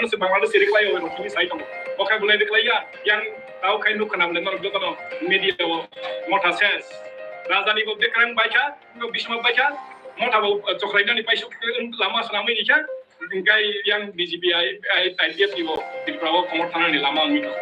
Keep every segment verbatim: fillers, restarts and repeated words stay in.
se Bangladesh se reklai o rokini sai tongo. Bo khai bolai reklai ya, yang tau khai nuk khna bole norok jotono media o motha ses. Raja ni bo bekrang baikha, bo bisma baikha, motha bo, eh, chokrai nani paisuk, eh, lama swnamwi ni kha, hingkai yang B J P I, I, I P F ni bo Tripura o komor thana ni lama wngwi tongo.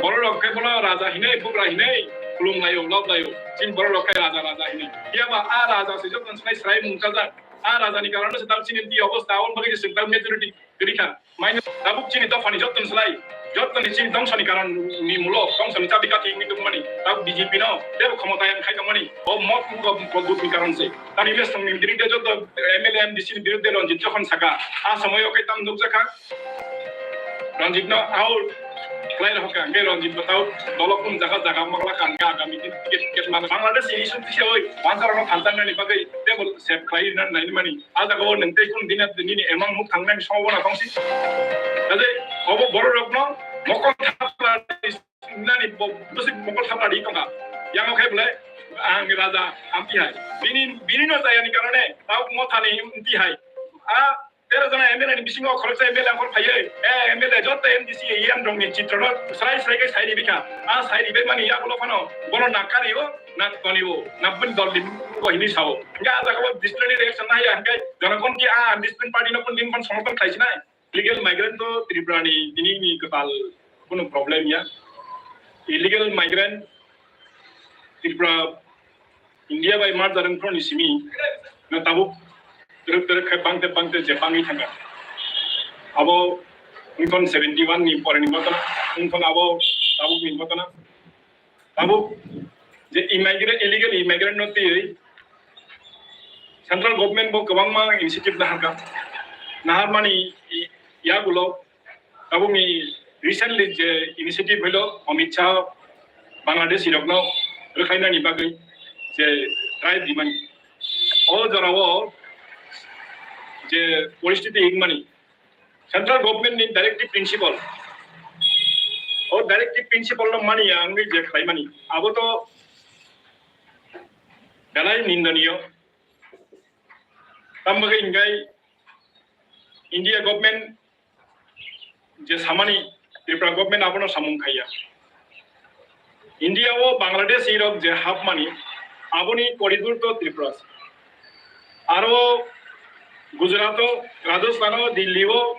Borok rok khai bono raja hinai, bugra hinai, khulum laio, lob laio, chini borok rok khai raja, raja hinai. Phiya ba a raja se jotono sinai srai mungkajak, a raja ni karon se tau chini ti obostha, aboni bagwi se tau majority kwrwi kha. Maino tabuk chini dophani jottoni slai, jottoni chini dongsoni karon ni mulo, dongsoni chabi kathi wngwi tongmani, tabuk B J P no tebo khomotayang khai tongmani, o mot mugo bodbutni karon se. Tani lesongni biruddhe jotto M L A, M D C ni biruddhe Ranjit jokhon saka, a somoyo khe tam nukjakha, Ranjit no out khlai rokha, hingke Ranjit no tau dolo kun jaga jaga magla kan ga agami din ticket ticket mana. Bangladesh ni issue tisa oi, wansarok no phaltangnani bagwi tebo save khlai na nai mani. A jaga o nwng tei kun dina nini emang muk thangnani sombhabona tongsi. Kaje obo borok rokno mokol thapla nani bo-, bwswk mokol thapla ri tongkha. Yang o khai bole ang raja amti hai. Bini, bini no chayani karone tau mothani amti hai. A tero jona M L A ni bisingo khoroksa M L A angkor phaiye. Eh, M L A joto M D C E M rokni chitrono srai srai khe sai ribikha. A sai ribai mani yagulo phano bono nakari o, na toni o, na bini dol ni o hini sao. Hingke a jaga o disciplinary reaction nai ya hingke jonogon ki a discipline party no kun din phan somorthon khlai sinai. Illegal migrant to Tripura ni tini ni kwtal kunu problem ya. Illegal migrant Tripura India bai merger wngphru ni simi no tabuk twrwk twrwk khe bangte bangte je bangwi thangkha. Abo wngthon seventy one ni pore ni botona, wngthon abo tabuk ni botona. Tabuk je immigrant, illegal immigrant no twiwi central government bo kwbangma initiative naharkha. Naharmani i-, yagulo tabukni recently je initiative hwilo Amit Shah Bangladeshi rokno rwkhlainani bagwi je drive dimani. O jorao je poristiti wngmani central government ni directive principle, o directive principle no mani ya wngwi je khlaimani abo to belai nindaniyo. Tamo bagwi hingkai India government je samani Tripura government abono samung khaiya. India o Bangladeshi rok je hapmani aboni corridor to Tripura se. Aro Gujarat o, Rajasthan o, Delhi o,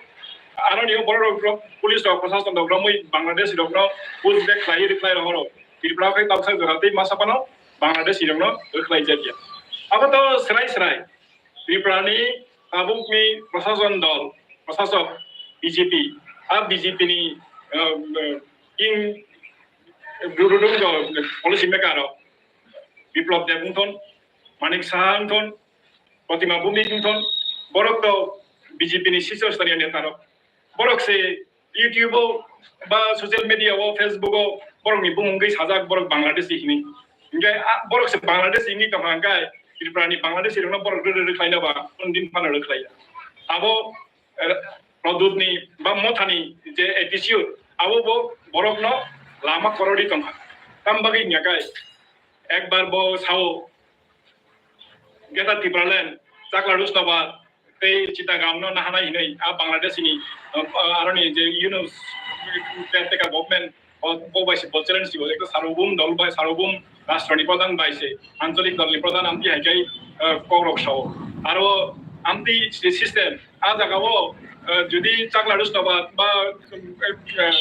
aro ni borok rok police rok, prosason rok romwi Bangladeshi rokno push back khlai rwkhlai rohoro. Tripura o khai tabsa jora tei masa phano Bangladeshi rokno rwkhlai jakya. Abo to srai srai. Tripura ni tabukni prosason dol, prosasok B J P, a B J P ni, eh, eh, king rududung do policy maker rok, Biplab Deb wngthon, Manik Saha wngthon, Protima Bhumik wngthon, borok to B J P ni sisor stariya neta rok. Borok se YouTube o ba social media o, Facebook o borokni bumung gwi sajak borok Bangladeshi hinwi. Hingke a borok se Bangladeshi hinwi tongkha hingke Tripura ni Bangladeshi rokno borok rw rw rw khlaina ba kunu din phano rw khlaiya. Abo, eh, Pradyut ni ba Motha ni je attitude abo bo borokno lama korori tongkha. Tam bagwi hingya kai ekbar bo sao Greater Tipraland, Chakla Rushnabad, tei Chittagong no nahana hinwi a Bangladesh ni, uh, aroni je Yunus caretaker government, o, bo bai se bo challenge sibo, ekta Sarvabhaum dol bai, Sarvabhaum Rashtra ni pradhan bai se, Anchalik dol ni pradhan amti hai kai, uh, kok rok sao. Aro amti si-, system, a jaga o, uh, jodi Chakla Rushnabad ba, uh,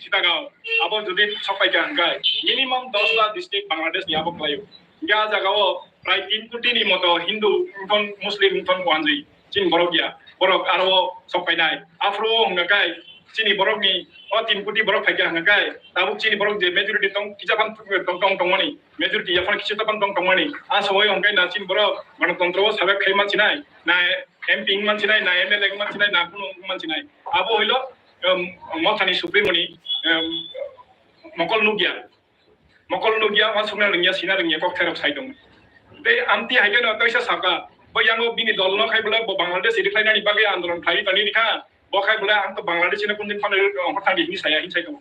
Chittagong, abo jodi sok pai kha hingkai, minimum dos ta district Bangladesh ni abo khlaio. Hingke a jaga o prai tin koti ni moto Hindu wngthon, Muslim wngthon wanjui chini borok ya. Borok aro o sok painai. Aphuru o hwnga kai chini borok ni o tin koti borok phaikha hwnga kai tabuk chini borok je majority tong kisa phano tong, tong, tongmani. Majority ya phano kisa phano tong, tongmani. A sabo hwnga kai na chini borok ganatantro o sabek khai mansinai. Na M P wng mansinai, na M L A wng mansinai, na kunu wng mansinai. Abo hwilo, um, Mothani Supremo ni, um, mokol nukya. Mokol nukya, uansukna rwngya, sina rwngya, kok therok sai tongo. Tei amtwi hai kheno kaisa saka, bo yango bini dol no khai bole bo Bangladesh rwkhlainani bagwi andolon khlaiwi tongwi rwkha. Bo khai bole ang to Bangladesh no kundin phano ongkhor thangdi hinwi saya, hinwi sai tongo.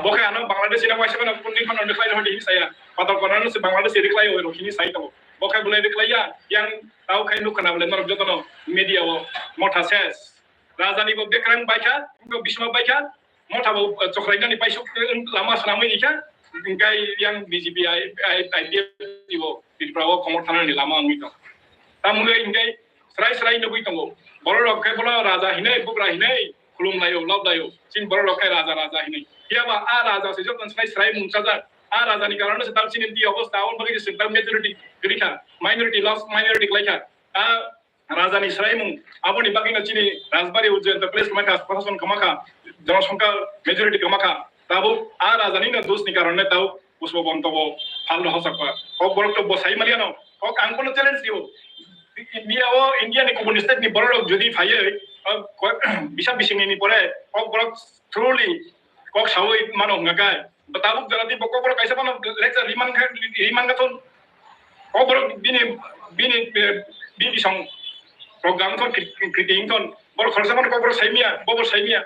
Bo khai ano Bangladesh no waisa phano kundin phano rwkhlai rw hinwi saya. Patal kona no se Bangladesh rwkhlai o hinwi sai tongo. Bo khai bole rwkhlaiya, yang tau khai nuk khna bole norok jotono media o motha ses. Rajani bo bekrang baikha, bo bisma baikha, motha bo, eh, chokrai nani paisuk, eh, lama swnamwi rikha, hingkai yang B J P I, I, I P F ni bo Tripura o khomor thanani lama wngwi tong. Tamungwi hingkai srai srai nugwi tongo. Borok rok khe bono raja hinwi, bugra hinwi khulum laio, lob laio. Chini borok rok khe raja, raja hinwi. Phiya ba a raja se joto srai srai mung chajak. A raja ni karon se tal chini di obostha, aboni bagwi se tal majority kwrwi kha, minority loss, minority kwlai kha. A raja ni sraimung, aboni bagwi no chini Rajbari Ujjayanta place kwma kha, Prashason kwma kha, Jonasongkhya majority kwma kha. Tabuk a raja ni no dos ni karon ne tabuk Pushpabanta bo phal no hosak kha. Kok borok to bo sai maliya no. Kok ang kono challenge dio. India o, India ni kubun state ni borok rok jodi phaiwi, o, ko-, bisa bising ni pore, kok borok truly kok sawi mano hwnga khe. Bo tabuk jora di bo kok borok kaisa mano lecture riman khe, riman khe thon. Kok borok bini, bini, eh, bini song program thon, kri-, kriti thon. Borok khoroksa mano kok borok saimiya, bo bo saimiya.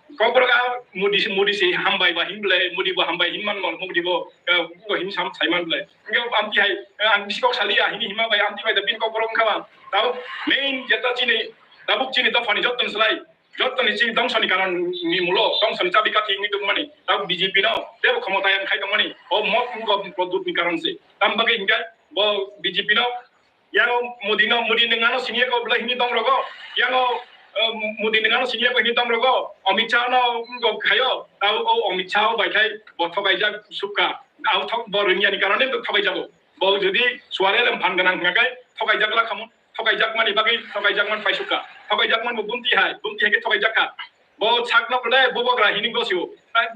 Kokborok a Modi se, Modi se hambai ba hin ble, Modi bo hambai hin man, Modi bo, eh, bo hin sam sai man ble. Hingke amti hai, eh, ang bisi kok sali ya, hini hima bai, amti bai da bin kokborok wngkha ba. Tabuk main jeta chini, tabuk chini dophani jottoni slai, jottoni chini dongsoni karon ni mulo, dongsoni chabi kathi wngwi tongmani. Tabuk B J P no, tebo khomota yang khai tongmani. O mot wngkha Pradyut ni karon se. Tam bagwi hingke bo B J P no Yang o Modi no, Modi ni ngano siniya ko belai hini dong rogo. Yang o, eh, Modi ni ngano siniya ko hini dong rogo. Amit Shah no go khayo. Tao o Amit Shah o bai khai bo thokai jak sukha. Tao thok bo rungya ni karone bo thokai jago. Bo jodi suare lem phan ganang ngakai thokai jak la khamu. Thokai jak mani bagai thokai jak man pai sukha. Thokai jak man bo bunti hai, bunti hai ke thokai jak kha. Bo sakno kole bubagra hini gosio.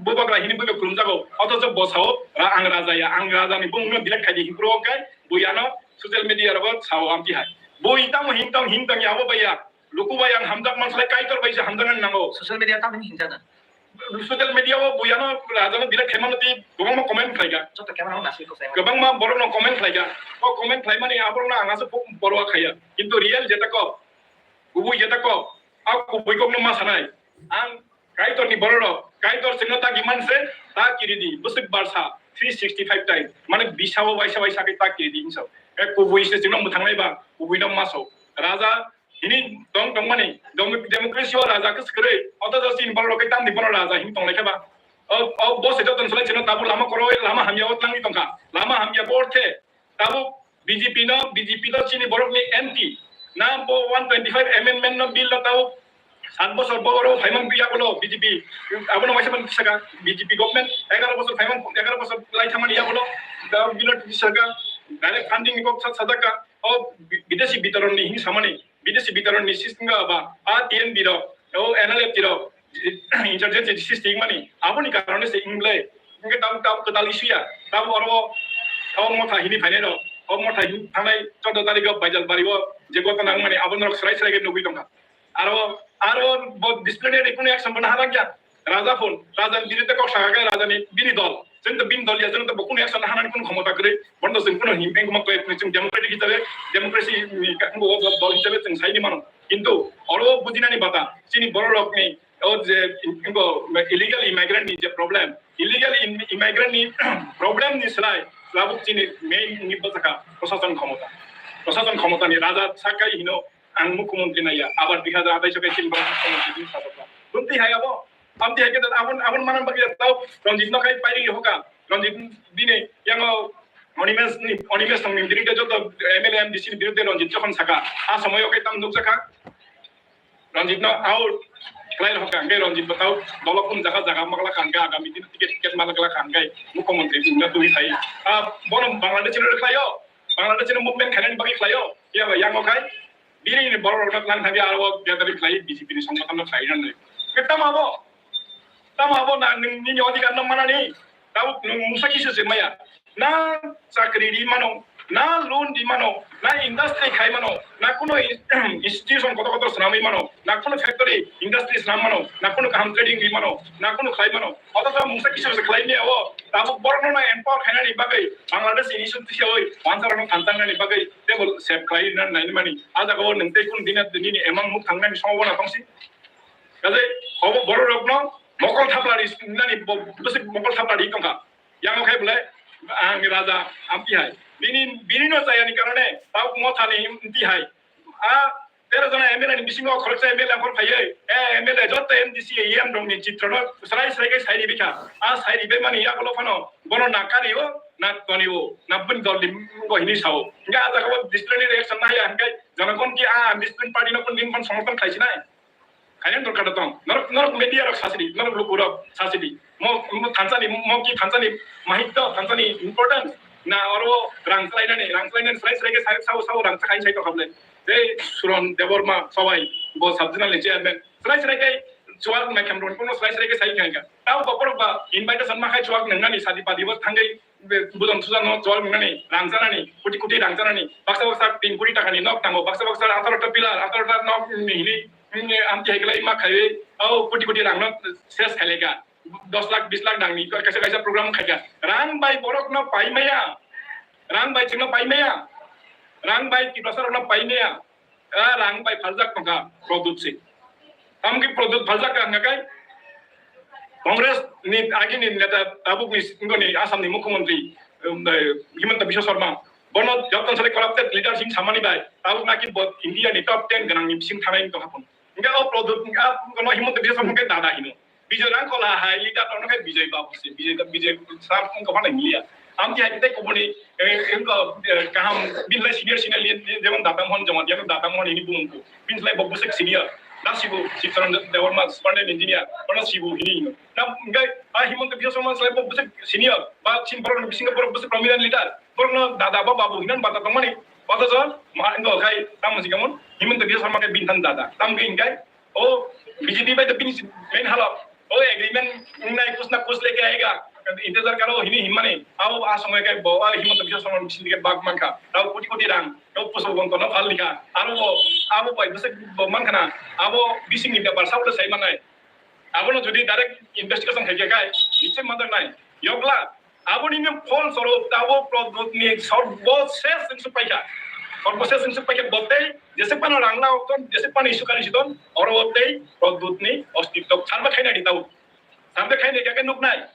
Bubagra hini buino khulumjago. Othocho bo sao, ra-, ang raja ya, ang raja ni bumungno delete khaidi hinkro khe, bui ano social media rogo sao amti hai. Bui tamo hin tong hin tong ya bo baiya. Luku bai ang hamjak man slai Kaitor bai se hamjak ang nango. Social media tamo hin hinjak na? Social media o bui ano raja no delete khaimano ti gobang ma comment khlaiga. Joto camera on nasi ko sai. Gobang ma borok no comment khlaiga. O comment khlaimani aborok no ang aso borok khaya. Kintu real jeta ko, kubui jeta ko, a kubui kok no ma sanai. Ang Kaitor ni borok rok, Kaitor chwngno ta giman se, ta kiri di, bwswk barsa, three sixty five time. Mane bisa o waisa waisa khe ta kiri di hinsa. E kubui se chwngno mwthangnai ba, kubui no maso. Raja hini tong tongmani, dem-, democracy o raja khe swkre, oto jo chini borok rok khe tamni bono raja hini tonglai khe ba. O, o bo se joto ni slai chwngno tabuk lama koro, lama hamya o tangwi tongkha. Lama hamya bo orthe, tabuk B J P no, B J P no chini borok ni anti. Na bo one twenty five amendment no bill no tao sat bosor bo oro phaiman biya bolo B J P. Abono waisa man saka B J P government egaro bosor phaiman egaro bosor lai thamani ya bolo. Tao bill no saka direct funding ni kok sajaka. O bi-, bidesi bitoron ni hini samani. Bidesi bitoron ni system ga ba a T N B rok, o N L F T rok, insurgency system mani, aboni karone se ingle, inge tam tam ketal issue ya, tam oro, o motha hini phainai rok, o motha hini thangnai chordo tarik o Baijal bari o je gotona wngmani, aboni rok srai srai khe nugwi tongkha. Aro, aro bo disciplinary kunu action bo naharang ya. Raja phun, raja ni biruddhe kok saka khe raja ni bini dol. Chwng to bini dol ya, chwng to bo kunu action hanani kunu khomota kwrwi. Bono chwng kunu him, him, him, chwng democratic hisabe, democracy ni ka-, bo, bo, dol hisabe chwng saini mano. Kintu oro bujinani bata, chini borok rok ni o je in-, bo illegal immigrant ni je problem, illegal im-, immigrant ni problem ni slai, labuk chini main ni bwsakha prosason khomota. Prosason khomota ni raja sakai hino, ang mukhyamantri naiya, abar dui hajar athais kai chini borok mukhyamantri ni sasok. Bwntwi hai abo, amtwi hai khe abon, abon manang bagwi tao Ranjit no khai pairi hoka. Ranjit bini yango Animesh ni, Animesh tong ni biruddhe joto M L A M D C ni biruddhe Ranjit jokhon saka, a somoy o kai tam nukjakha. Ranjit no out khlai hoka, hingke Ranjit bo tao dolo kun jaga jaga magla kha, hingke agami din ticket, ticket magla kha, hingke mukhyamantri no twi khai. A bono Bangladesh ni khlaio, Bangladesh ni movement khainani bagwi khlaio, ya ba yango khai. Bini ni borok rok lang thangwi aro gathering khlai B J P ni songbotan no khlai nani. Ke tamo abo? Tamo abo na nini adhikar no manani? Tamo nwng musa kisa se maya. Na chakri ri mano, na loan ri mano, na industry khai mano, na kuno institution kotor kotor swnamwi mano, na kuno factory industry swnam mano, na kuno kaham trading ri mano, na kuno khlai mano. Oto to mungsa kisa se khlai maya o. Tabuk borok no empower khainani bagwi Bangladesh ni issue tisa oi, wansa rok no thansangnani bagwi table save khlai na nai mani. A jaga o nwng tei kun dina nini emang muk thangnani somo bona tongsi. Kaje obo borok rok no mokol thapla ri nani bo-, bwswk mokol thapla ri tongkha. Yang o khai bole ang raja amti hai. Bini, bini no chayani karone tabuk mothani amti hai. A Tero jona M L A ni bisingo khoroksa M L A angkhor phaiwi, eh, M L A joto M D C, E M rokni chitrono srai srai khe sai ribikha. A sai ribai mani yagulo phano bono na kario, na tonio, na bini dolni mungo hinwi sao. Hingkhe a jagao disciplinary action nahaya hingkhe jonogon ki a discipline party no kun din phano somorthon khlaisinai. Kaiyan dorkar tong. Norok, norok media rok sasidi, norok luku rok sasidi. Mo, mo thansani, mo ki thansani mahitto, thansani important. Na oro rang chlainani, rang chlainani srai srai khe sai sao sao rang chakai sai tokable. Tei Suron Debbarma sabai bo sub zonal ni chairman. Srai srai khe chuak mai kham roni kono srai srai khe sai khe. Tao bokorok ba invitation ma khai chuak nang nani sadi padi bo thangwi Budam suja no jol nani rang janani, kuti kuti rang janani, baksa baksa tin kuti taka ni nok tango, baksa baksa atharo ta pillar, atharo ta nok ni hini, hini amti hai khlai ma khaiwi, au kuti kuti rang no ses khaileka, dos lakh, bis lakh dang ni kaisa kaisa program khaika. Rang bai borok no pai maya, rang bai chwng no pai maya, rang bai Tiprasa rok no pai maya. Ah, rang bai phaljak tongkha Pradyut se. Tamokhe Pradyut phaljak ka hwnga khe Congress ni agini neta tabuk ni singoni Assam ni mukhyamantri, um, eh, Himanta Biswa Sarma. Bono joton sale corrupted leader sing samani bai. Tabuk naki bo India ni top ten ganang ni bising thanai tongkha phun. Hingke o Pradyut, hingke o kono Himanta Biswa Sarma ke dada hino. Bijay Rangkhol hai leader rok no khe Bijay Babu se, Bijay, Bijay Sir wngkha phano hinliya. Amtwi hai tei kubuni, eh, wngkha, eh, kaham, bini lai senior senior lead, lead, jemon Dada Mohan Jamatia, Dada Mohan hini bumung ko. Bini lai bo bwswk senior. Na sibu Sibcharan Debbarma, superintendent engineer, bono sibu hini hino. Na, hingke, a Himanta Biswa Sarma lai bo bwswk senior, ba chin borok ni bisingo borok bwswk prominent leader. Borok no dada ba babu hinan bata tongmani. Othocho, ma, wngkha khai, tamo si kamon, Himanta Biswa Sarma khe bini thani dada. Tamo khe hingkai, O B J P bai to bini main halok. O agreement wngnai kus na kus leke aega. Intezar karo hini himmani. Abo a somoy kai bo a Himanta Biswa Sarma bising dike bak mankha. Tao koti koti rang. Tao puso bonto no phal likha. Aro bo abo bai bwswk bo mankha na. Abo bising ni bepar sabo sai manai. Abono jodi direct investigation khai kai. Niche mandar nai. Yokla. Aboni ni phol soro tabo Pradyut ni sorbo ses wngsu paikha. Sorbo ses wngsu paikha botei jese pano rangna okton, jese pano issue kari siton, oro botei Pradyut ni ostitto sarbe khaina di tabo. Sarbe khaina di kake nuknai.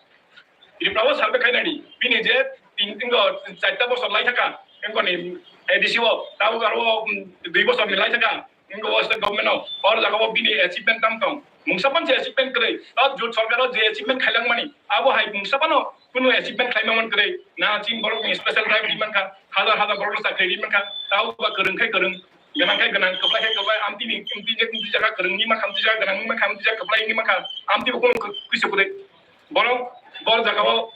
Tripura o sarbe khaina di. Bini je tin, tingo charta bosor lai thaka. Engkoni A D C o tabo aro, um, dui bosor ni lai thaka. Wngkha o state government o, or jaga o bini achievement tam tong. Mungsa pan se achievement kwrwi. O jut sarkar o je achievement khailangmani, abo hai mungsa pano kunu achievement khlaima man kwrwi. Na chini borok ni special drive ri mankha, hajar hajar borok no chakri ri mankha. Tao ba kwrwng khai kwrwng, gwnang khai gwnang, kwplai khai kwplai, amtwi ni, amtwi je, amtwi jaga kwrwng ni mankha, amtwi jaga gwnang ni mankha, amtwi jaga kwplai ni mankha, amtwi bo kunu kwi-, kwisa kwrwi. Borok, bor jaga o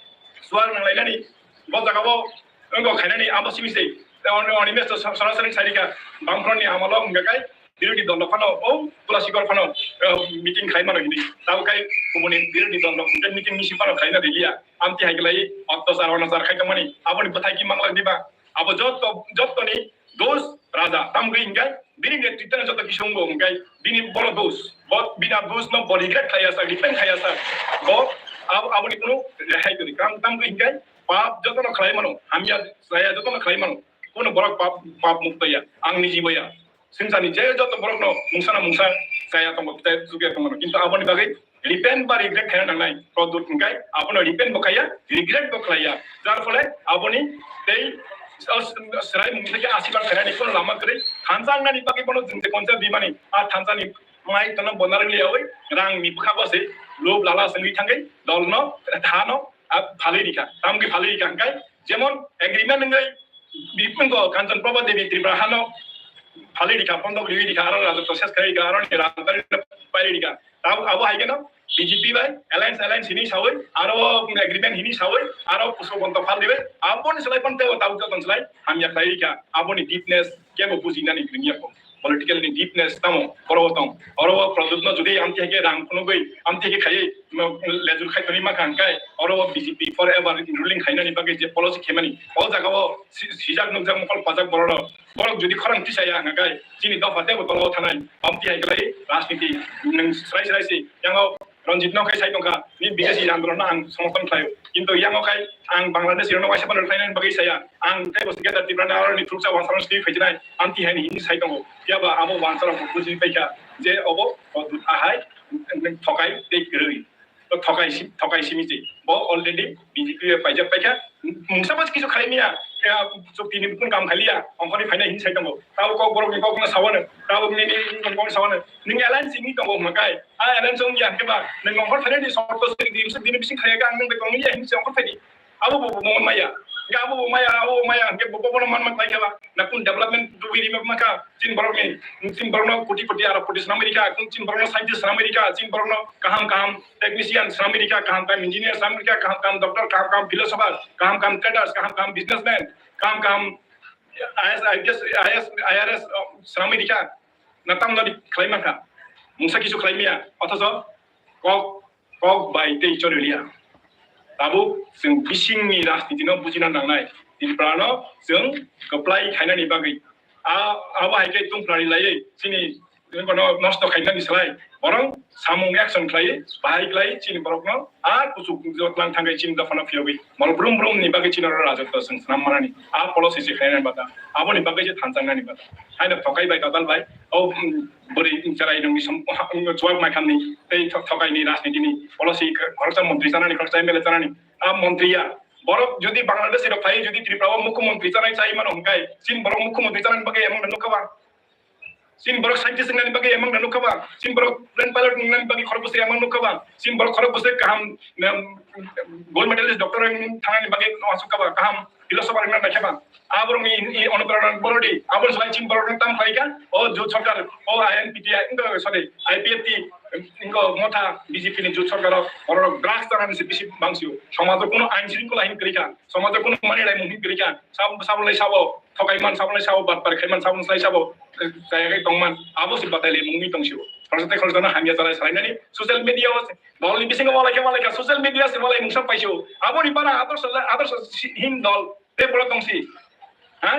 suar nang lainani, bor jaga o wngkha khainani abo simi se. Tei oni, oni mes to sa-, sarasari sai rikha, bangphron ni amalo wngkha kai, birodhi dol rok phano, o, pura sikor phano, eh, meeting khai mano hinwi. Tabo kai kubuni birodhi dol rok hwnkhe meeting ni simi phano khaina riliya. Amtwi hai kwlai, ottachar, onachar khai tongmani, aboni bwthai ki mangla diba? Abo jotto, jotto ni dos raja, tamo khe hingkhe, bini netrito no joto kisa wngo hingkhe, bini bono dos, bo, bini a dos no bo regret khaiya sa, repent khaiya sa, bo, abo, aboni kunu rehai kwrwi. Kam, tamo khe hingkhe, pap joto no khlai mano, hamya chaya joto no khlai mano, kunu borok pap, pap mukto ya, ang niji bo ya. Swngcharni je joto borokno mungsa na mungsa chaya tongo, tei chukya tongo. Kintu aboni bagwi repent ba regret khaina nangnai. Pradyut hwnkhe abono repent bo khaiya, regret bo khlaiya. Jar phole aboni tei o swrai mung theke asibad khainani kono lama kwrwi. Thansa wngnani bagwi bono chwng je konsa bimani, a thansani mai tono bo narwk liyaui rangni bwkha bo se lob lala swngwi thangwi dolno, thano, a phalwi rikha. Tamgwi phalwi rikha hwnkhe jemon agreement wngwi Bipingo Kanchan Prabha Devi Tripura hano phalwi rikha, pondok riwi rikha, aro rajotto ses khlai rikha, aro ni rajbari no pairi rikha. Tamo abo hai keno B J P bai alliance, alliance hini sawi, aro agreement hini sawi, aro puso bonto phal dibai, aboni slai pon tebo tabo joton slai hamya khlai rikha, aboni deepness kebo bujinani gwnangya kho. Political ni deepness tamo oro o tong. Oro o Pradyut no jodi amtwi hai khe rang phunugwi, amtwi hai khe khaiwi, mm, lejur khai tongwi mankha hwnkhe, oro o B J P forever ruling khainani bagwi je policy khaimani, o jaga o si-, sijak nukjak mokol pajak borok rok. Borok jodi khorang tisaya hwnkhe, chini dopha tebo tolo o thanai. Amtwi hai khe lai rajniti nwng srai srai se. Yang o Ranjit no khai sai tongkha, ni B J C andolon no ang somorthon khlaio. Kintu yang o khai ang Bangladesh rok no waisa phano khlainani bagwi saya. Ang tei bo Greater Tripura ni aro ni thuksa wansarang swi phaijinai, amtwi hai ni hini sai tongo. Phiya ba abo wansarang bo buji paikha je obo Pradyut ahai thokai tei kwrwi. Thokai si-, thokai simi se. Bo already B J P bai paijak paikha. Mungsa bo kisu khlai miya. Ya, chukti ni bukung kam khaliya. Ongkhorni phaina hin sai tongo. Tabo kok borok ni kok no sawano. Tabo ni, ni, ni kok sawano. Ning alliance ni tongo makai. A alliance ong ya ke ba. Ning ongkhor phaina ni sorto se di, di, di, bising khaya ka ang ning bekong ya hin se ongkhor phaini. Abo bo, bo, bo maya. Ga abo bo maya, abo bo maya. Ke bo, bo, bo man man pai khala. Na kun development dui ri ma ka. Chin borok ni, chin borok no koti koti aro koti swnam rika. Kun chin borok no scientist swnam rika. Chin borok no kaham kaham technician swnam rika. Kaham kaham engineer swnam rika. Kaham kaham doctor, kaham kaham philosopher, kaham kaham traders, kaham kaham businessman, kaham kaham I S, I P S, I S, I R S, uh, swnam rika. Na tam no di khlai ma kha. Mungsa kisu khlai miya. Othoso kok, kok bai tei chori liya. Tabuk chwng bisingni rajniti no bujina nangnai. Tripura no chwng kwplai khainani bagwi. A, abo hai khe tungphra ri laiwi chini nosto khainani slai. Borok samung action khlai, bahai khlai chini borok no a kuchuk jotlang thangwi chini dopha no phiyogwi. Mol brum brum ni bagwi chini oro rajotwo chwng swnam manani. A policy se khainani bata. Aboni bagwi se thansa nani bata. Haino thokai bai kadal bai. O, um, bwrwi cherai rwngni som-, ha-, chuak mai khamni tei thok-, thokaini rajnitini policy khoroksa montri chanani, khoroksa M L A chanani. A montri ya. Borok jodi Bangladesh rok phai, jodi Tripura o mukhyamantri chanai chai mano hwnkhe, chini borok mukhyamantri chanani bagwi emang nukha ba? Chini borok scientist wngnani bagwi emang nukha ba? Chini borok plane pilot wngnani bagwi khorok bwswk emang nukha ba? Chini borok khorok bwswk kaham, um, gold medalist doctor wng thangnani bagwi uansuk kha ba? Kaham philosopher wngna naikha ba? Aborokni i, i, onoprana borodi, aboni slai chini borokno tam khlaikha, o jut sarkar, o I N P T I, wngkha, sorry, I P F T, wngkha, motha B J P ni jut sarkar o, borok drugs chanani se bisi bangsio. Somajo kuno ain shringkhola hin kwrwi kha, somajo kuno mani laimung hin kwrwi kha, sab-, saboni slai sabo thokai man, saboni slai sabo batpar khai man, saboni slai sabo, eh, chaya khai tong man, abo se badai laimung wngwi tong sio. Khoroksa tei khoroksano hamya chalai salainani social media o, dolni bisingo walai khe walai kha, social media se walai mungsa paisio. Aboni bara adorsho, adorsho si-, hin dol. Tei borok tong si. Ha?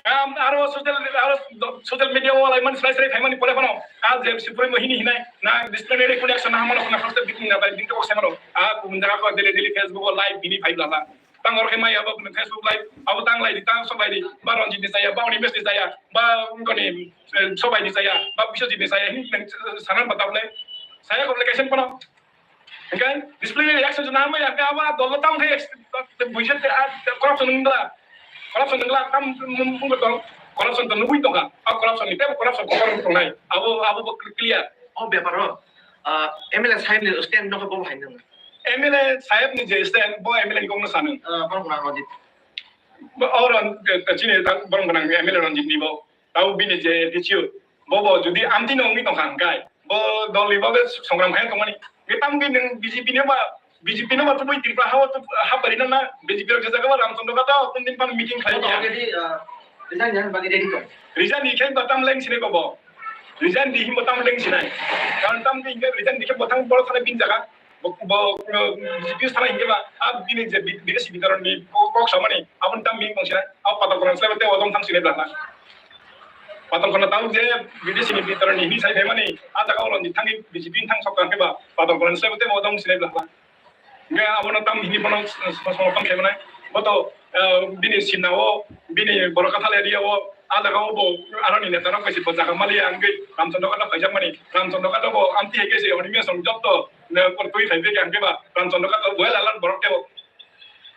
Am, aro social, aro do-, social media o walai mani slai slai phaimani pore phano. A je supremo hini hinai, na disciplinary kuni action na hamano, na first bikung na bai, bikung se mano. A kubun jaga ko daily, daily Facebook o live bini phai blala. Tang oro khe mai abo Facebook live, abo tang lai di, tang sok lai di. Ba Ranjit ni saya, ba Animesh ni saya, ba ungkoni, eh, Sobai ni saya, ba Biswajit ni saya, hini sanan batabule. Saya ko application phano. Hingke disciplinary action se nangmani, hingke abo dol no tamo khe buisit, ah, corruption wngla, corruption wngla, tam mung tong, corruption to nugui tongkha, ah, corruption ni tebo corruption kokor tongnai, abo, abo bo clear. O bepar o, ah, M L A sahib ni stand no bo hai nang. M L A sahib ni je stand, bo M L A ni kok no sanung. Ah, borok nang Ranjit. Bo, o Ran-, eh, chini ta-, borok nang M L A Ranjit ni bo. Tabo bini je attitude, bobo jodi amtwi no wngwi tongkha hwnkhe, bo dolni bagwi songram khai tongmani. Hwnkhe tamo khe nwng B J P no ba, B J P no ba tubui Tripura hao tu, ha pari na na, B J P rok je jaga ba Ramchandra Ghat o, tun din pan meeting khlai ya. Already, uh, resign ni bagwi ready tong. Resign ni khe ba tam leng sini bobo. Resign di himbo tam leng sinai. Karon tam khe hwnkhe resign di khe bo thang boro thani bin jaga. Bo, bo, uh, B J P sana hingke ba, a bini je bi-, bidesi bitaron ni ko-, kok samani, aboni tam bini kong sinai, abo patal koran slai te odom thang sinai bla na. Patal koran tang je bidesi ni bitaron ni hini sai phaimani, a jaga o ni thangi B J P thang sok tang ke ba, patal koran slai te odom sinai bla na. Hingke abono tam hini bono s-, s-, s-, tang khaimani, boto, uh, bini sinna o, bini borok kathal area o, a jaga o bo, aroni neta rok kaisa bo jaga maliya hingke, Ramchandra Ghat o khaijak mani, Ramchandra Ghat o bo, amti hai kaisa, oni mesong jotto, Ne, por twi phai bega hingke ba, Ramchandra Ghat well alert borok tebo.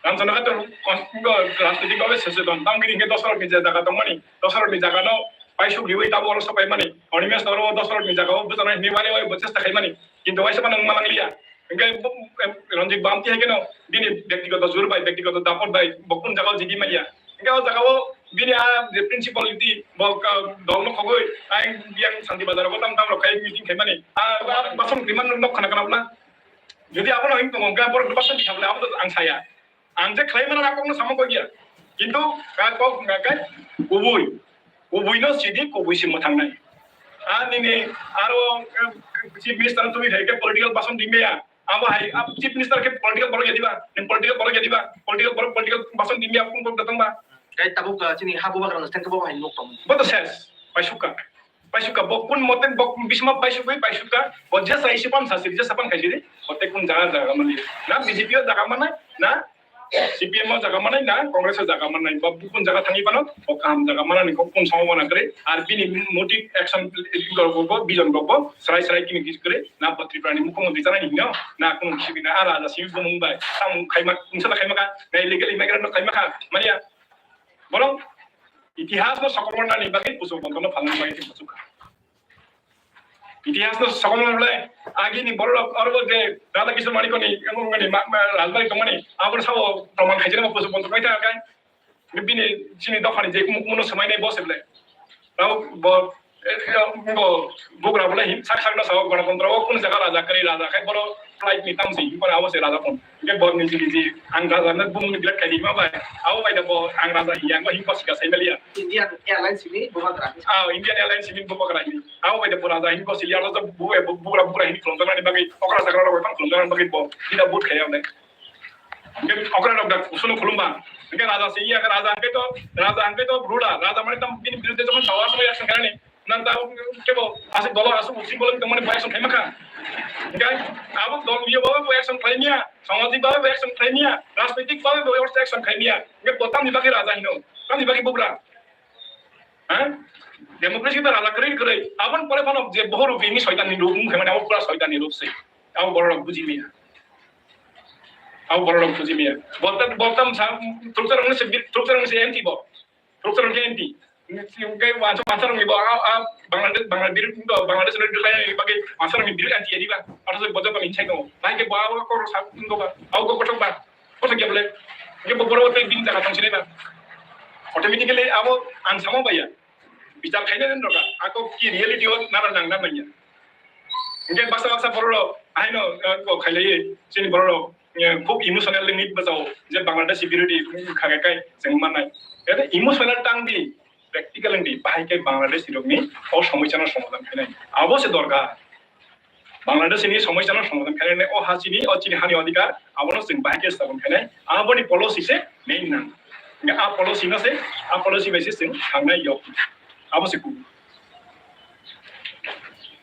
Ramchandra Ghat kos-, ngo rajnitik babe seseton. Tamo kini hingke Dosarok ni je jaga tongmani, Dosarok ni jaga no paisuk riwi tabo oro sopai mani. Oni mes oro Dosarok ni jaga o bwchana hini wari wai bo chesta khai mani. Kintu waisa phano wng malang liya. Hingke bo, em, Ranjit Bhamti hai keno bini byaktigoto jur bai, byaktigoto dapot bai, bo kun jaga o jidi manya. Hingke o jaga o bini a je principal riti bo ka dol no khogoi, ai biyang Santi Bazar o tam tam rok khai meeting khai mani. A, a, basong kriman nok khana kana bla. Jodi abono hing tongo, hingke borok basong di sabla, abo to ang saya. Ang je khlai mana nakok no samung koi ya. Kintu ka kok ka kai kubui. Kubui no sidi kubui si mwthang nai. A nini aro, eh, chief minister tumi khai ke political basong di meya. Abo hai, abo chief minister khe political borok ya diba, nang political borok ya diba, political borok political basong di meya kung kung datang ba. Kai tabuk, ah, chini ha bubagra no tengke bo hai nok tong. Bo to ses, paisuka. Paisuka, bo kun mote, bo bisma paisuk bai paisuka, bo je sai sipan sasiri, je sapan khaisiri, bo te kun jaga jaga mani. Na B J P o jaga mana, na C P M o jaga manai na Congress o jaga manai, ba bukun jaga thangwi phano o kaham jaga manani kok kun samabona kwrwi, ar bini motive action rok bo, vision rok bo srai srai kini kis kwrwi, na bo Tripura ni mukhyamantri chanani hino, na kunu simi na ara ja simi bumung bai, samung khaima, wngsa da khaima kha, na illegal immigrant no khaima kha, manya borok itihas no sokomornani bagwi pusu bontong no phalna bagwi pusu kha. Itihas no sokomorna bole, agini borok aro bo je Radha Kishore Manikoni, wngmani ma, ma, rajbari tongmani, aboni sabo proman khaijak no pusu bontong bai thang kha. Bini chini dophani je kumu kumu no swmai nai bo se bole. Tao bo, eh, eh, bo bugra bole hin sak sak no sao Ganatantro o kun jaga raja kwrwi raja khai boro flight ni tam si hin abo se raja phone. Hingke bo ni jini ji ang raja no bumung ni birat khai di ma bai. Abo bai da bo ang raja hiya ngo hin ko sika sai maliya. Indian Airlines simi bubagra. Ah, Indian Airlines simi bubagra hin. Abo bai da bo raja hin ko siliya lo bu bu bugra bugra hin khulum jana ni bagwi okra sakra rok khulum jana ni bagwi bo. Hida but khai ya ne. Hingke okra rok da kusuno khulumba. Hingke raja se iya raja hingke to, raja hingke to ruler, raja mane tam bini biruddhe jokhon sawa sawa action khainani, nang ta kebo asuk dolo asuk usi bolong tongmani bo action khaima kha. Hingke abo dol miyo bo bo action khlaimya, samajik babe bo action khlaimya, rajnitik babe bo action khlaimya. Hingke bo tamni bagwi raja hino, tamni bagwi bugra. Ha? Democracy ba raja kwrwi kwrwi. Aboni pore phano je bohor rupini soitan ni rup wng khaimani abo pura soitan ni rup se. Abo borok rok buji miya. Abo borok rok buji miya. Botam botam sa truksa rong se truksa rong se anti bo. Truksa rong se anti. Ngai wansa wansa rong ni bo a a Bangladesh Bangladesh Bangladesh ni dulai ni bagai wansa rong ni bil anti ani ba. Ata se bojo ba min sai no. Bai ke ba ko sa ko ba. Au ko ko ba. Kosa kya bole, ye bo boro te bin jaga thang sinai na. Automatically abo ang samo baya. Bichar khaina den roka. Ako ki reality o nara nang na manya. Nge baksa baksa boro ro, aino ko khailai, sini boro ro, khub emotional limit bajao, je Bangladesh security khagai kai, jeng manai. Ede emotional tang di, practical di, bahai kai Bangladesh rokni o somosyano somadhan khainai. Abo se dorkar. Bangladesh ni somosyano somadhan khainai o ha chini o chini hani odhikar abono chwng bahai khe stapon khainai aboni policy se main nang. Hingkhe a policy no se a policy bai se chwng thangnai yok abo se kubui.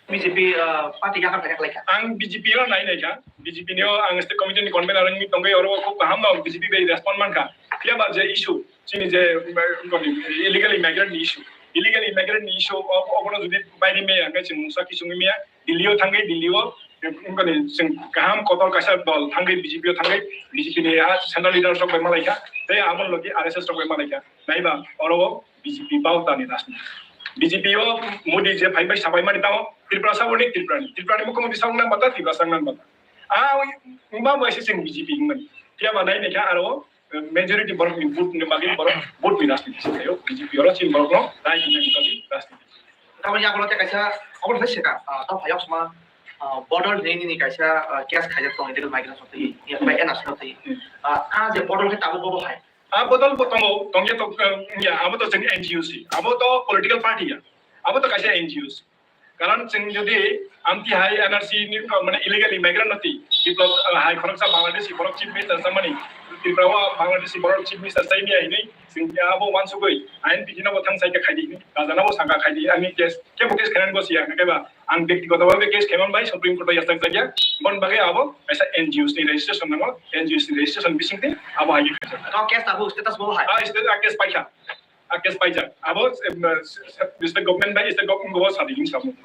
B J P, ah, party yakarta yaklaikha. Ang B J P no nai naikha, B J P ni o ang state committee ni convener wngwi tongwi oro khub kaham no B J P bai respond mankha. Phiya ba je issue chini je, um, illegal immigrant ni issue, illegal immigrant ni issue o obono jodi bairi meya hingkhe chwng mungsa kisungwi meya. Delhi o thangwi, Delhi o, eh, wngkha ni chwng kaham kotor kaisa dol thangwi B J P o thangwi, B J P ni, ah, central leaders rok bai malaikha, tei abo logi R S S rok bai malaikha. Naiba oro o B J P bautani rajniti. B J P o Modi je phai bai sabai mani tamo Tripura sabo ni Tripura ni, Tripura ni mukhyamantri sabo nang bata Tripura sabo nang bata. Ah, wngma bai se chwng B J P wngmani. Phiya ba nai naikha aro o majority borok ni vote ni bagwi borok vote ni rajniti se khaio, B J P oro chini borok no rai hwnwi ni bagwi rajniti. Tamoni yagulo tei kaisa obo sai seka, ah, dophayok sma, ah, bodol hinwi nini kaisa, ah, case khaijak tongo illegal migrants rok twi, ya, bai N R C rok twi. Hmm. Ah, ah, je bodol khe tabuk bobo hai. Ah, bodol bo tongo, tongya to, ah, ya, abo to chwng N G O se, abo to political party ya, abo to kaisa N G O se. Karon chwng jodi amtwi hai N R C ni, uh, mane illegal immigrant no twi, Biplab, uh, hai khoroksa Bangladeshi borok chief minister chamani, Tripura o Bangladeshi borok chief minister chai miya hinwi chwng abo uansugwi I N P T no bo thang sai khe khai di hinwi, raja no bo saka khai di, ani case, kebo case khainani bo siya, hwnkhe ba ang byaktigoto bhabe case khaiman bai Supreme Court o yachak jakya, bon bagwi abo kaisa N G Os ni registration nango, N G Os ni registration bisingtwi abo hai khe khaijak. No case tabuk status bo hai. Ah, state, ah, case paikha. A case paijak. Abo, em, state government bai state government bo sadi hin samung.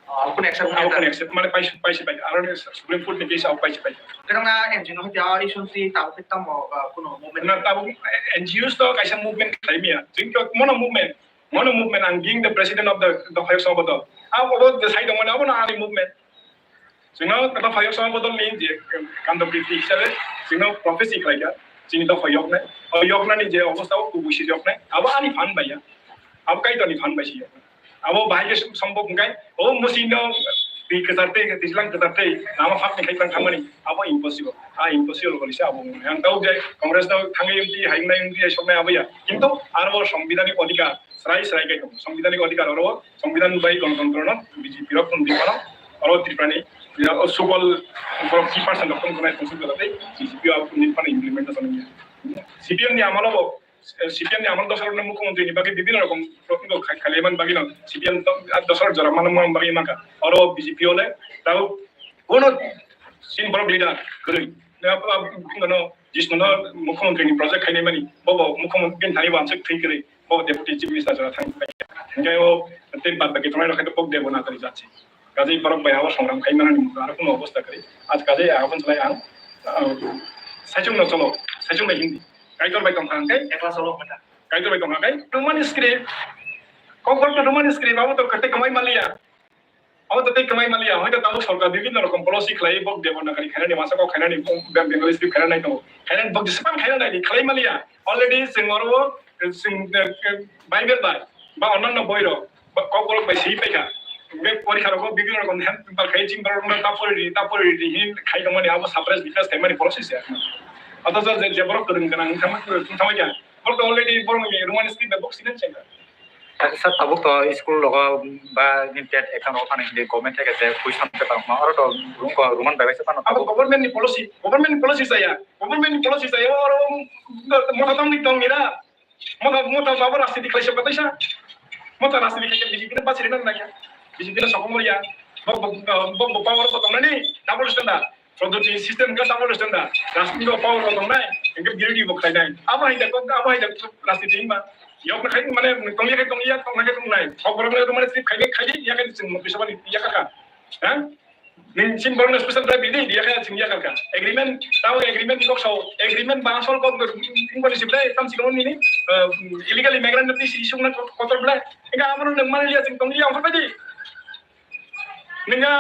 Ah, abo kun accept abo kun accept, mane paisi, paisi pai. Aro ni Supreme Court ni case abo paisi pai. Kadang na N G O no hati issue si tabo kita mo, ah, kuno movement. Na tabo N G Os to kaisa movement khlai miya. Jing to mono movement, mono movement. Ang being the president of the, the Hoyok Song Bodol. Abo bo the side of mono, abo na ani movement. Chwngno dophayok song bodolni je kando priti hisabe chwngno prophecy khlaikha, chini dophayoknai, o yoknani je obostha o kubui se yoknai, abo ani phan bai ya, abo Kaitorni phan bai se yoknai. Abo bahai khe sombok hwnkhe, o musino twi kwchar tei twijlang kwchar tei lama phak ni khai tang thangmani, abo impossible. A impossible bole se abo wngmani. Ang tabuk je Congress no thangwi wngtwi, hayungnai wngtwi, soknai abo ya. Kintu aro bo songbidanik odhikar, srai srai khe tongo. Songbidanik odhikar oro Songbidan bai Ganatantro no B J P rok tong di phano, oro Tripura ni, ya, o sukol borok three percent rok tong tongnai tong suk jora tei B J P o tong di phano implementation wngya. C P M ni amalo bo, C P M ni amalo dosha rok no mukhyamantri ni bagwi bibhinno rokom rok khai, khlaiman bagwi no C P M to, ah, dosha rok jora mano mano bagwi mankha. Oro B J P o le tao bono sin borok leader kwrwi. Jisno no Mukhyamantri ni project khainai mani, bo bo Mukhyamantri bini thani wansuk thwi kwrwi, bo Deputy Chief Minister jora thang. Hingke o tin bad baki tongnai rok khe bo Devanagari jat se. Kajai borok bai abo songram khai mani ni aro kuno obostha kwrwi. Aj kajai abo chalai ang, ah, saichung no cholo, saichung bai Hindi. Kaitor bai tong thang khe ekla cholo kha. Kaitor bai tong thang khe Roman script. Kokborok to Roman script abo to kete kamai maliya. Abo to tei kwmai maliya, hoito tabuk sorkar bibhinno rokom policy khlai, bok Devanagari khainani, masa kok khainani, Bengali script khainani tongo. Khainani bok jeswkang khainani khlai maliya. Already chwng oro, chwng, eh, eh, Bible bai, ba onanno boi rok, ba kokborok bai swi paikha. Be porikha rogo bibhinno rokom hand paper khai chini borok no tapori ri, tapori ri hin khai tongmani abo suppress repress khaimani policy se. Othocho je, je borok kwrwng gwnang wngkha, wngkha kha. Borok to already borok ni Roman script bai bok sinan chengkha. Sir, tabuk to school rogo ba ni TET exam rogo thani hindi government theke je question paper ma oro to room ko Roman bai bai se pano Abo tabuk. Government ni policy, government ni policy saya, government ni policy saya oro motha tong ni tong nira, motha motha babo rasti di khlaisa kataisa, motha rasti di khlaisa B J P na basi rina na kya, B J P na sokong ya, bo bo bo bo power ko tong nani double standard. Prodotni system wngkha double standard. Rajniti o power rok tongnai, hingke birothi bo khlainai. Abo hai jak, abo hai jak rajniti wngma. Yok na khai mane tongya khai tongya, tong na khai tongnai. Kok borok le mane sip khai khai ya khai chwng mukti sabani ya kha. Ha? Ning chini borok special drive bini ya khai chwng ya kha. Agreement, tao agreement kok sao, agreement ba asol kok ingkoni siblai tam sikon nini, eh, illegal immigrant ni issue na kotor blai. Hingke amo nang mane ya chwng tongya ongkha bai di. Ningya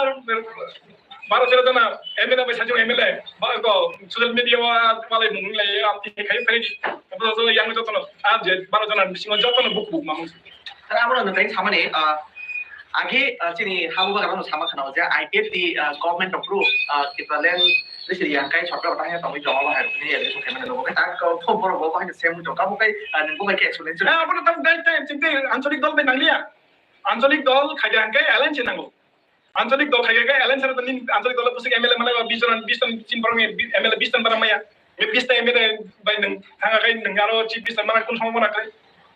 baro tero jona M L A bai sajung M L A ba ko social media wa malai mung lai am ti khai khai. Bo so yang jotono a je baro jona bisingo jotono buk buk mamung. Tara amo no teng samani, ah, agi, ah, chini habu bagan no sama khana je I P F T, ah, government approve, ah, Tipraland risi yang kai chokra ta ya tongwi joma bahar ni ya so khana no kai ta ko thom boro bo bahar sem jokha bo kai, ah, nung bo kai ke excellence. Ah, abo no tam dai time chinte ancholik dol bai nangliya. Ancholik dol khaide hingke alliance nango. Ancholik dol khaide hingke alliance rok ni ancholik dol pusik M L A malai ba bis jon, bis jon chin borok ni M L A bis jon bara maya. Bis ta M L A bai nung thanga kai nung aro chief bis ta mana kun somo mana kai.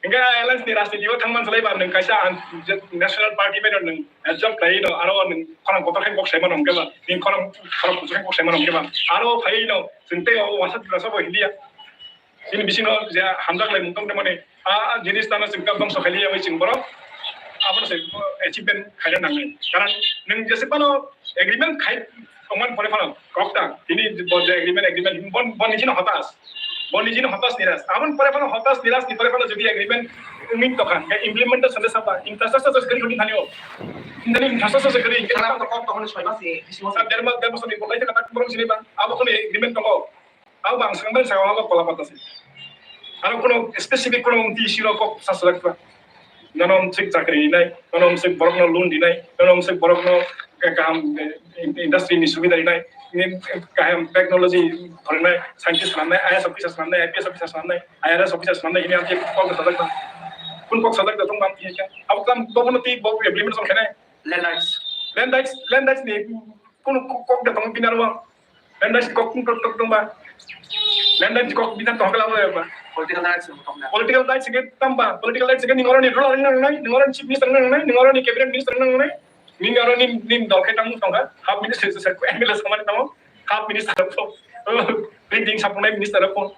Hingke alliance ni rajniti o thangman salai ba nung kaisa an-, je national party bai nung, eh, job kai no aro nung khorang kotor khai kok sai mano hingke ba. Ning khorang, khorang kotor khai kok sai mano hingke ba. Aro phai no chwng tei o wasa Tripura sabo India. Chini bisingo je hamjak lai mung tong mani, a, a jinis tano chwng kha bangso khaili ya bai chwng borok. Abono se achievement khaina nangnai. Karon nwng jese phano agreement khai tongmani pore phano kok ta. Tini bo je agreement, agreement bon, bon nijino hotas. Bon nijino hotas niras. Aboni pore phano hotas niras ni pore phano jodi agreement wngwi tongkha, hingke implementation de sapa, infrastructure se kwrwi hwnwi thani o. Nini infrastructure se kwrwi hingke Khana to kok tongmani soi mas ni bisingo. Sa der mas, der bosor ni bolai khe kata borok sini ba. Abo khoni agreement tongo. Ang bang swkang bang swkang ang kola pata se. Aro kono specific kono T C rok kok sa selek ba. Nono msik chakri rinai, nono msik borok no loan rinai, nono msik borok no ka-, kaham, eh, industry ni subida rinai, ni kaham technology phorinai, scientist swnamnai, I A S officer swnamnai, I P S officer swnamnai, I R S officer swnamnai, ini ang kok sajak ba. Kun kok sajak da tong bang khe. Abo kam bobo no ti bo implementation khenai. Land rights. Land rights, land rights ni kono kok, kok da tong pinar wa. Land rights kok tong tong tong ba. Land rights kok bidan tong kala ba. Political rights tong ba. Political rights ke tam ba. Political rights ke ningoro ni ruler nang nang, ningoro ni chief minister nang nang, ningoro ni cabinet minister nang nang. Ningoro ni, ni dol ke tang tong ka. Half minister se M L A samani tamo. Half minister ko. Printing sapung nai minister ko.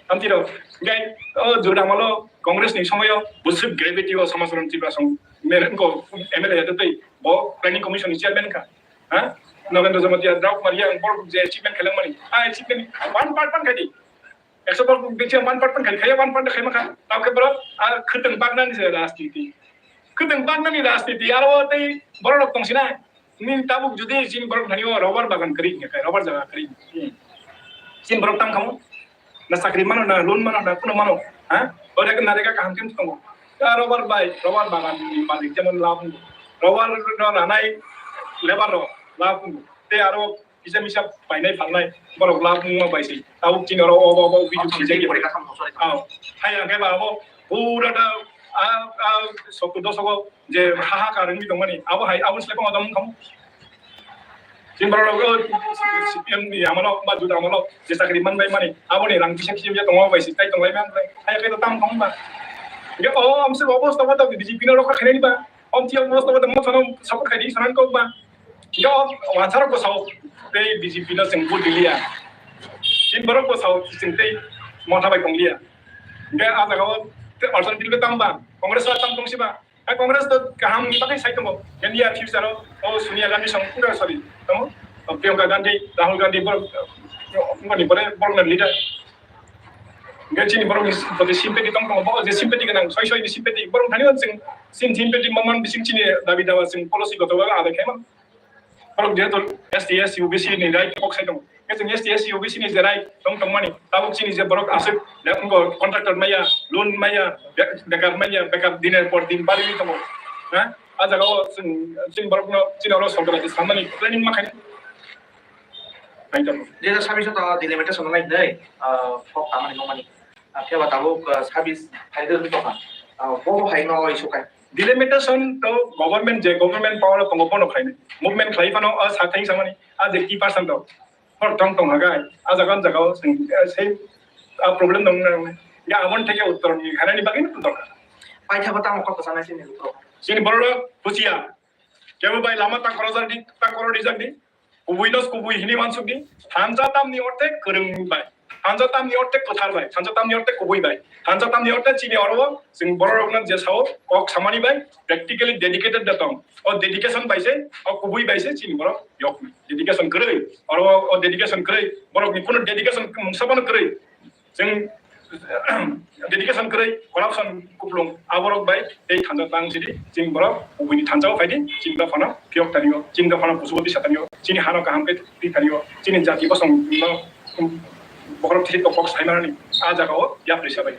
Amtiro. Gai, oh, jodamalo Congress ni somoyo busuk gravity o Samachara Tripura song. Mereng ko M L A ya tei bo planning commission ni chairman ka. Ha? Nobendra Jamatia, Draupadi Murmu, ang borok je achievement khailangmani. A achievement one part pan khaidi. Ekso borok je one part pan khai, khaiya one part khai makha. Tao khe borok, a khwtwng bagnani se rajniti. Khwtwng bagnani rajniti, aro tei borok rok tong sina. Ni tabuk jodi chini borok thani o rubber bagan kwrwi hingkha, rubber jaga kwrwi. Hmm. Chini borok tang khamu. Na chakri mano, na loan mano, na kuno mano, ha? Ore ke narega kaham khe tongo. Ya, rubber bai, rubber bagan ni malik jemon labh wngo. Rubber no nanai labour rok labh wngo. Tei aro kisa misa painai phalnai borok labh wngma bai se. Tabuk chini oro obo, obo, obo, video Samsung khijak ni ya. Porikha samsung, sorry. Ah, hai ang khe ba abo pura ta, ah, ah, sotto doshok o je hahakar wngwi tongmani, abo hai, abo selekma odom wngkhamu. Chini borok rok C P M ni amolo ba Jodha amolo je chakri manbai mani, aboni rang kisa kisa ya tongo bai se, tai tonglai man bai. Hai khe to tam thong ba. Ge o amse obosta ba B J P no rokha khainani ba. Om tiya obosta ba mo sono support khaidi sanan kok ba. Ge o wansaro ko sao tei B J P no sing vote diliya. Chini borok bo sao chwng tei motha bai tong liya. Hingke a jaga o te alternative le tang ba, Congress o tang tong si ba. Hai Congress to kaham ni bagwi sai tongo. India future o, o Sonia Gandhi song pura sorry, tamo? O Priyanka Gandhi, Rahul Gandhi borok, o, wngmani pore borok na leader. Hingke chini borok ni proti sympathy tong tongo, bo je sympathy gwnang, soi soi ni sympathy, borok thani o chwng chini sympathy ma man bising chini dabi dawa chwng policy goto bai adai khaima. Borok jehetu S T, S C, O B C ni right kok sai tongo. Khe chwng S T, S C, O B C ni je right tong tongmani, tabuk chini je borok aswk, ya, wngkha contractor maya, loan maya, be-, bekar maya, bekar diner por din bari tongo. Ha? A jaga o chwng, chini borokno, chini oro sorkar je sanmani planning ma khaina. Hai tongo. Dui hajar sabbish to delimitation lai dai, ah, kok kamani nongmani. Ah, phiya ba tabuk, ah, sabbish phaidwr wngwi tongkha. Ah, bo hai no issue khai. Delimitation to government je government power o tongo bono khainai. Movement khlai phano a sa thang samani a je key person to. Hor tong tong hagai a jaga jaga o sing, eh, sei a problem dong nang. Ya amon theke uttor ni khanani bagwi no dorkar. Paithago tamo kok sana sini uttor. Sini borok bujiya. Kebo bai lama ta korojak di, ta koro dijak di. Kubui dos kubui hini wansuk di. Thansa tamni orte kwrwng bai. Thansa tamni orte kwthar bai. Thansa tamni orte kubui bai. Thansa tamni orte chini oro chwng borok rokno je sao kok samani bai practically dedicated da tong. O dedication bai se, o kubui bai se chini borok yok. Dedication kwrwi. Oro o dedication kwrwi. Borok ni kuno dedication mungsa bono kwrwi. Chwng dedication kwrwi, corruption kuplung, aborok bai tei thansa tang sidi, chini borok kubui ni thansa o phaidi, chini dophano phiyok tanio, chini dophano kusugo tisa tanio, chini hano kaham khe twi tanio, chini jati bosong no, um, bokhorok thik kok sai manani, a jaga o yapri sabai.